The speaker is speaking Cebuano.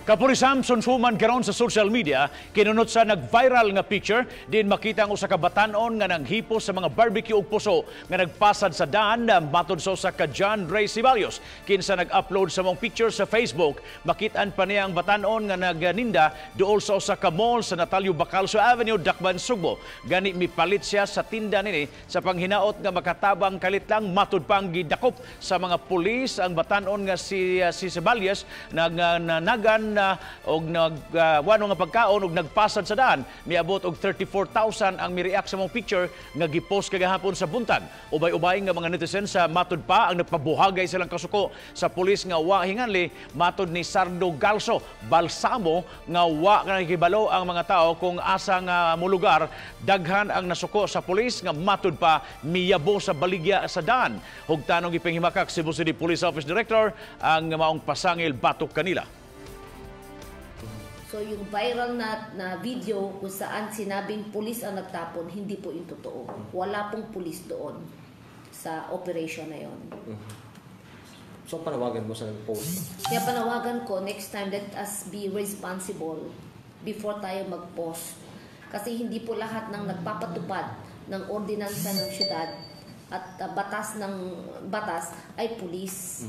Kapulisan sunsuman karon sa social media kinunot sa nag-viral nga picture din makita ang usa ka batan-on nga nanghipos sa mga barbecue ug puso nga nagpasad sa daan, matod sa usa ka John Ray Ceballos kinsa nag-upload sa maong picture sa Facebook. Makitaan pa niya ang batan-on nga nagninda duol sa usa ka mall sa Natalio Bacalso Avenue, Dakban, Sugbo. Gani mipalit siya sa tinda nini sa panghinaot nga makatabang kalit lang. Matud pang gidakop sa mga pulis ang batan-on nga si Ceballos nagnagan na og nag wano nga pagkaon og nagpasad sa daan. Miabot og 34,000 ang mi-react sa maong picture nga gipost kagahapon sa buntag. Ubay-ubay nga mga netizens sa matud pa ang nagpabuhagay silang kasuko sa pulis nga wa hinganli. Matod ni Sardo Galso Balsamo nga wa nakikibalo ang mga tao kung asa nga molugar, daghan ang nasuko sa pulis nga matud pa miyabo sa baligya sa daan. Hugtanong gipanghimakak Cebu City Police Office Director ang maong pasangil batok kanila. So yung viral na video kung saan sinabing pulis ang nagtapon, hindi po yung totoo. Wala pong pulis doon sa operation na yon. So panawagan mo sa nag-post? Kaya panawagan ko, next time, let us be responsible before tayo mag-post. Kasi hindi po lahat ng nagpapatupad ng ordinansa ng syudad at batas ng batas ay pulis.